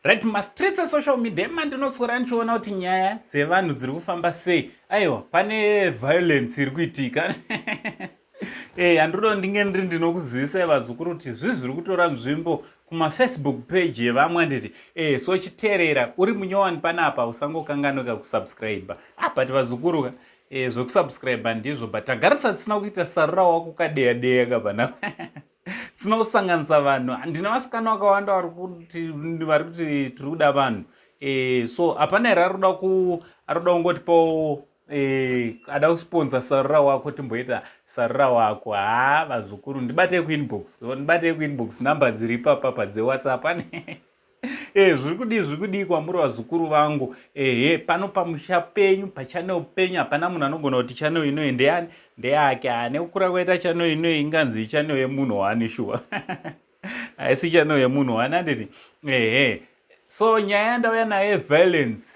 Right, mumastreets esocial media emandinoswera ndichiona kuti nyaya dzevanhu dziri kufamba sei. Aiwa, pane violence iri kuitika. Handinoda ndinge ndiri ndinokuzivisai vazukuru kuti zvi zviri kutora nzvimbo kumafacebook page yevamwe, handiti? So chiteerera uri munyowani panapa, usangokanganuka kusubscribe. Ah, but vazukuru ka, zvekusubscribe ndizvo, but tagarisa tisina kuita sarura wako kadeya deya kapanapa, tisina kusanganisa vanhu. Ndine vasikana vakawanda vari kuti tiri kuda vanhu. So hapana here ari kuda kungotipawo, ada kusponsa sarura wako, timboita sarura wako? Ha, vazukuru, ndibatei kuinbox, ndibatei kuinbox, namba dziri ipapapa dzeWhatsApp ane. Zviri kudii, zviri kudii kwamuri vazukuru vangu? Ehe, pano pamusha penyu, pachannel penyu, hapana munhu anogona kuti channel inoyi ndeyani, ndeyake. Ane kukura kwaita channel inoyi, inganzi ichannel yemunhu wani? Shuwa, haisi channel yemunhu wani, handiti? Ehe, so nyaya yandauya nayo yeviolence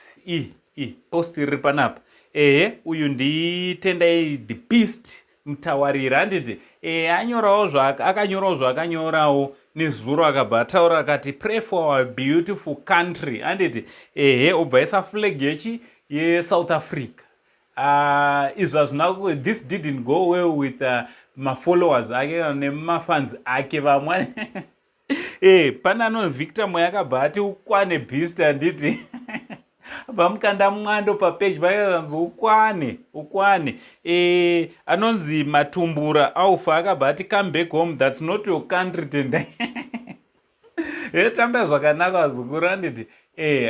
i post riri panapa. Ehe, uyu ndiTendai the Beast Mutawarira, handiti? Anyorawo, akanyorawo zvaakanyorawo nezuro. Akabva ataura akati, "Pray for our beautiful country," handiti? Ehe, obva isa flag yechi yeSouth Africa. Izvi hazvina, this didn't go well with mafollowers ake nemafans ake vamwe. Pane ano Victor Moyo akabva ati, "Ukwane Beast," handiti? Vamukanda mwando papeji vakanzi, "Ukwane, ukwane." Anonzi Matumbura Alfa akabva ati, "Come back home, that's not your country, Tendai." Tamba zvakanaka vazukuru, handiti?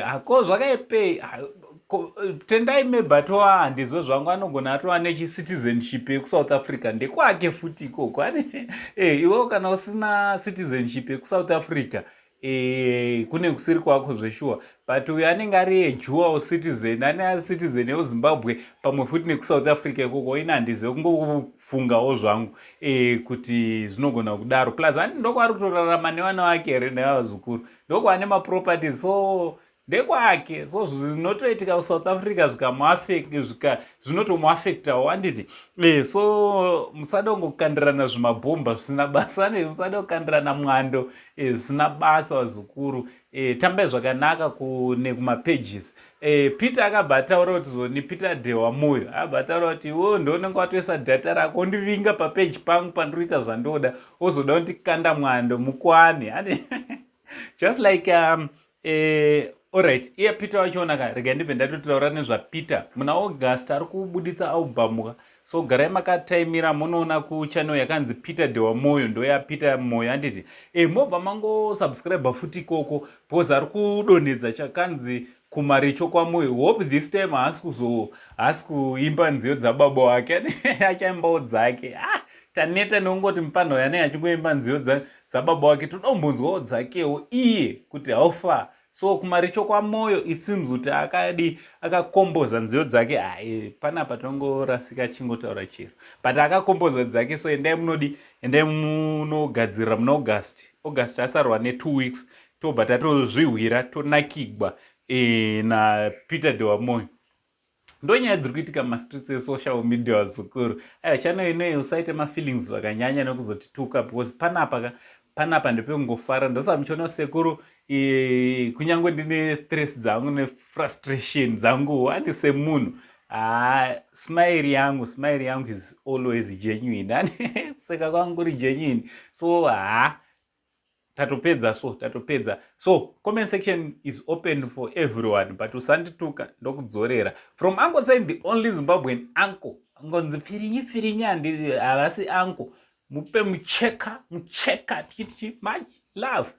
Hako zvakaipei? Tendai maybe atova, handizvo zvangu, anogona atova nechicitizenship yekuSouth Africa, ndekwake futi ikoko. Iwewo kana usina citizenship yekuSouth Africa, kune kusiri kwako zveshuwa. But uyo anenge ari dual citizen, ane ari citizen yekuZimbabwe pamwe futi nekuSouth Africa ikoko. Ine handizive, kungofungawo zvangu kuti zvinogona kudaro. Plus ani ndokwaari kutorarama nevana vake here nevazukuru, ndokwaane maproperties, so ndekwake. So zvinotoitika kuSouth Africa zvinotomuafectawo, handiti? So musada kungokandirana zvimabhomba zvisina basa, musada kukandirana mwando zvisina basa vazukuru. Tambai zvakanaka kune kumapages. Peter akabva ataura kuti zoni, Peter Dewa Moyo akabva ataura kuti, "Iwewo ndounenge watoisa data rako, undivinga papeji pangu pandiri kuita zvandoda, wozoda kundikanda mwando, mukwane." Just like alright, iye Peter wachiona ka, rega ndibve ndatotaura nezvaPeter. Muna August ari kubuditsa album ka, so garai makataimira munoona kuchannel yakanzi Peter Dewa Moyo, ndo yaPeter Moyo, handiti? Mobva mangosubscribe futi ikoko because ari kudonhedza chakanzi Kumaricho kwaMoyo. Hope this time haasi kuzo haasi kuimba nziyo dzababa wake, achaimbawo dzake. Ah, taneta neungoti mupanho yanei achingoimba nziyo dzababa wake, toda kumbonzwawo dzakewo iye kuti how far. So Kumaricho kwaMoyo, it seems kuti akadi akakomboza nziyo dzake. Hai, panapa tongorasika chingotaura chiro, but akakomboza dzake. So endai munodi, endai munogadzirira muna August. August asarwa ne2 weeks, tobva tatozvihwira, tonakigwa naPeter Dewamoyo. Ndo nyaya dziri kuitika mumastreets esocial media vazukuru. Aiwa, channel inoyi usaite mafeelings zvakanyanya nekuzotituka because panapa, panapa ndepekungofara. Ndosaka muchiona sekuru, kunyange ndine stress dzangu nefrustration dzangu, handi semunhu, ha, smile yangu, smile yangu is always genuine. Hani kuseka kwangu kuri genuine. So ha, tatopedza, so tatopedza. So comment section is open for everyone, but usandituka, ndokudzorera. From Uncle Saint, the only Zimbabwean uncle, ngonzi firinyi firinyi, handi havasi uncle, mupe mucheka mucheka tichitichi. Much love.